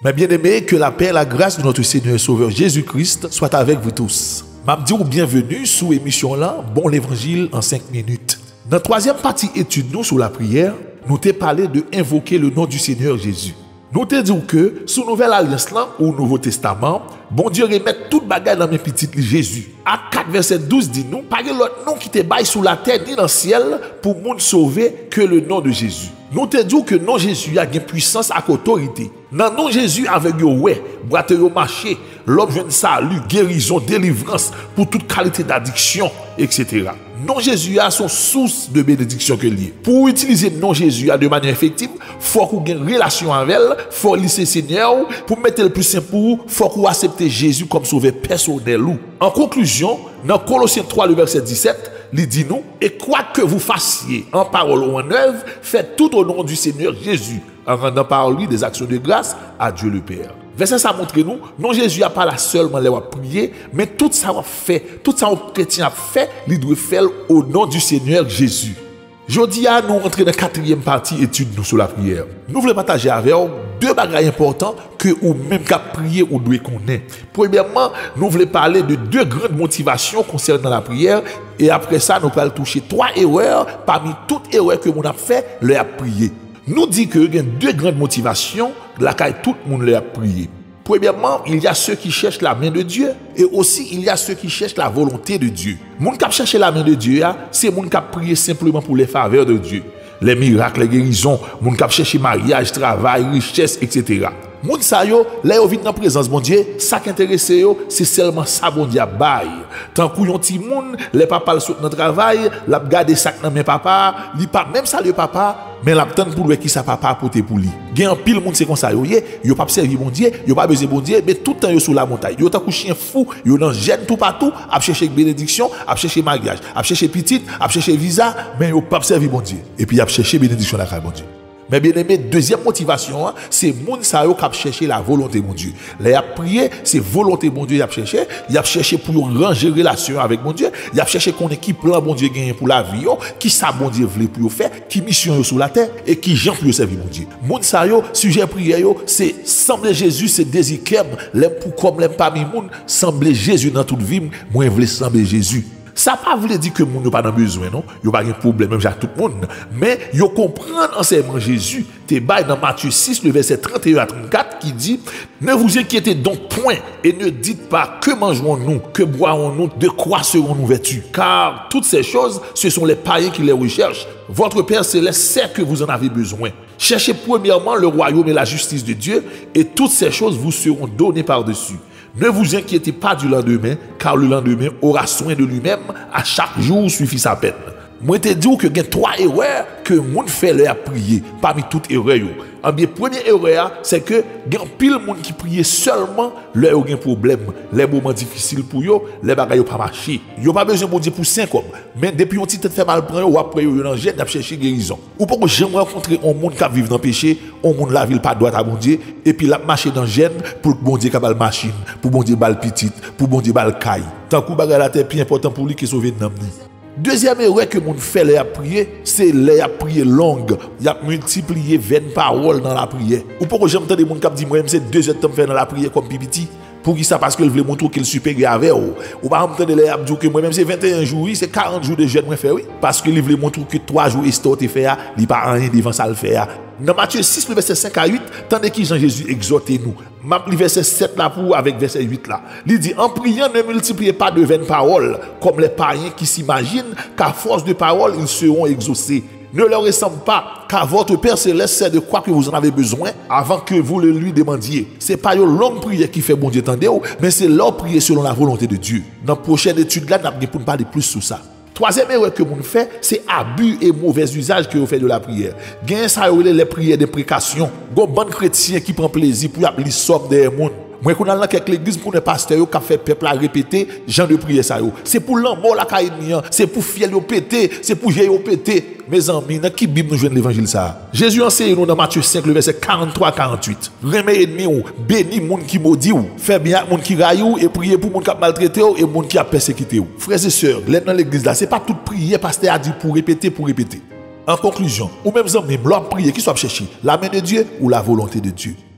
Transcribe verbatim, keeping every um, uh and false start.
Mes bien-aimés, que la paix et la grâce de notre Seigneur et Sauveur Jésus-Christ soit avec vous tous. M ap di w byenveni sou emisyon lan, Bon Levanjil an senk minit. Nan twazyèm pati etid nou sou lapriyè, nou te pale de invoquer le nom du Seigneur Jésus. Nou te di w ke sou Nouvèl Alyans lan, ou Nouvo Testaman, Bondye remèt tout bagay nan men Pitit li Jezi. Ak kat vèsè douz di nou, pa gen lòt non ki te bay sou latè ni nan syèl pou moun sove ke le non de Jezi. Nou te di w ke non Jezi a gen pwisans ak otorite. Nan non Jezi, avèg yo wè, bwate yo mache, lòm jwenn sali, gerizon, delivrans pou tout kalite adiksyon, etsetera. Non Jezi a se yon sous de benediksyon ke l ye. Pou w itilize non Jezi a de manyè efektiv, fòk ou gen relasyon avè l, fò li se Senyè w. Pou m mete l pli senp pou ou, fòk ou aksepte Jezi kòm Sovè pèsonèl ou. An konklizyon, nan Kolosyen twa, le vèsè disèt, li di nou, Et quoi que vous fassiez, en parole ou en œuvre, faites tout au nom du Seigneur Jésus, en rendant par lui des actions de grâce à Dieu le Père. Vèsè sa montre nou, non Jezi a pa la sèlman lè w ap priye, men tout sa w ap fè, tout sa yon kretyen ap fè, li dwe fè l o non di Senyè Jezi. Jodi a, nou rantre nan katriyèm pati etid nou sou lapriyè. Nou vle pataje avè w de bagay enpòtan ke ou menm k ap priye ou dwe konnen. Premyèman, nou vle pale de de grann motivasyon konsènan lapriyè, e apre sa, nou pral touche twa erè pami tout erè ke moun ap fè lè y ap priye. Nou di ke gen de grann motivasyon lakay tout moun lè y ap priye. Premièrement, il y a ceux qui cherchent la main de Dieu, et aussi il y a ceux qui cherchent la volonté de Dieu. Moun k ap chèche la men de Dye a, se moun k ap priye senpleman pou les faveurs de Dieu, les miracles, les guérisons, moun k ap chèche maryaj, travay, richès, etsetera. Moun sa yo, lè yo vin nan prezans Bondye, sa k enterese yo, se sèlman sa Bondye ap bay. Tankou yon timoun, lè papa l sot nan travay, l ap gade sa k nan men papa a, li pa menm salye papa a, men l ap tann pou l wè kisa papa a pote pou li. Gen anpil moun se konsa yo ye, yo p ap sèvi Bondye, yo pa bezwen Bondye, men tout tan yo sou lamontay. Yo tankou chen fou, yo nan jèn toupatou, ap chèche benediksyon, ap chèche maryaj, ap chèche pitit, ap chèche viza, men yo p ap sèvi Bondye. Epi y ap chèche benediksyon lakay Bondye. Men byeneme, dezyèm motivasyon an, se moun sa yo k ap chèche lavolonte Bondye. Lè y ap priye, se volonte Bondye y ap chèche, y ap chèche pou yo ranje relasyon yo avèk Bondye, y ap chèche konnen ki plan Bondye genyen pou lavi yo, kisa Bondye vle pou yo fè, ki misyon yo sou latè, e ki jan pou yo sèvi Bondye. Moun sa yo, sijè priyè yo, se sanble Jezi, se dezi kè m, lè m pou kò m, lè m pami moun, sanble Jezi nan tout vi m, mwen vle sanble Jezi. Sa pa vle di ke moun yo pa nan bezwen, non. Yo pa gen pwoblèm menm jan ak tout moun. Men yo konprann ansèyman Jezi te bay nan Matye sis, le vèsè trannteyen a trannkat, ki di, Ne vous inquiétez donc point et ne dites pas, que mangerons-nous, que boirons-nous, de quoi serons-nous vêtus? Car toutes ces choses, ce sont les païens qui les recherchent. Votre Père céleste sait que vous en avez besoin. Cherchez premièrement le royaume et la justice de Dieu, et toutes ces choses vous seront données par-dessus. Ne vous inquiétez pas du lendemain, car le lendemain aura soin de lui-même, à chaque jour suffit sa peine. Mwen te di w ke gen twa erè ke moun fè lè y ap priye, pami tout erè yo. Anbyen, premye erè a, se ke gen anpil moun ki priye sèlman lè yo gen pwoblèm, lè moman difisil pou yo, lè bagay yo pa mache. Yo pa bezwen Bondye pou senkòb, men depi yon ti tèt fè mal pran yo, w ap wè yo, yo nan jèn, y ap chèche gerizon. Ou poko janm rankontre yon moun k ap viv nan peche, yon moun lavi l pa dwat a Bondye, epi l ap mache nan jèn pou Bondye ka ba l machin, pou Bondye ba l pitit, pou Bondye ba l kay. Tankou bagay latè pi enpòtan pou li ke sove nanm li. Dezyèm erè ke moun fè lè y ap priye, se lè y ap priye long, y ap miltipliye vèn pawòl nan lapriyè. Ou poko janm tande moun k ap di, mwen menm se de zèdtan m fè nan lapriyè kòm pi piti. Poukisa? Paske l vle montre w ke l siperyè avè w. Ou pa janm tande lè y ap di w ke mwen menm se venteyen jou, wi, se karant jou de jèn mwen fè, wi. Paske li vle montre w ke twa jou Estè te fè a, li pa anyen devan sa l fè a. Nan Matye sis, le vèsè senk a uit, tande kijan Jezi egzòte nou. M ap li vèsè sèt la pou ou avèk vèsè uit la. Li di, En priant, ne multipliez pas de vaines paroles, comme les païens qui s'imaginent qu'à force de paroles, ils seront exaucés. Ne leur ressemble pas, car votre Père céleste sait de quoi que vous en avez besoin avant que vous le lui demandiez. Se pa yon long priyè ki fè Bondye tande w, men se lè w priye selon la volonté de Dieu. Nan pwochèn etid la, n ap gen pou n pale plis sou sa. Twazyèm erè ke moun fè, se abi e movèz izaj ke yo fè de lapriyè. Genyen sa yo rele les prières d'imprécation. Gon bann kretyen ki pran plezi pou y ap li sòm dèyè moun. Mwen konn al nan kèk legliz, m konn wè pastè yo k ap fè pèp la repete jan de priyè sa yo. Se pou lanmò lakay ènmi an, se pou fyèl yo pete, se pou je yo pete. Mezanmi, nan ki Bib nou jwenn levanjil sa a? Jezi anseye nou nan Matye senk, le vèsè karanntwa a karantuit. Renmen ènmi w, beni moun ki modi w, fè byen ak moun ki rayi w, e priye pou moun k ap maltrete w e moun ki ap pèsekite w. Frè e sè, lè n nan legliz la, se pa tout priyè pastè a di pou repete, pou repete. An konklizyon, ou menm zanmi m, lè w ap priye, kisa w ap chèche? La men de Dye ou la volonte de Dye?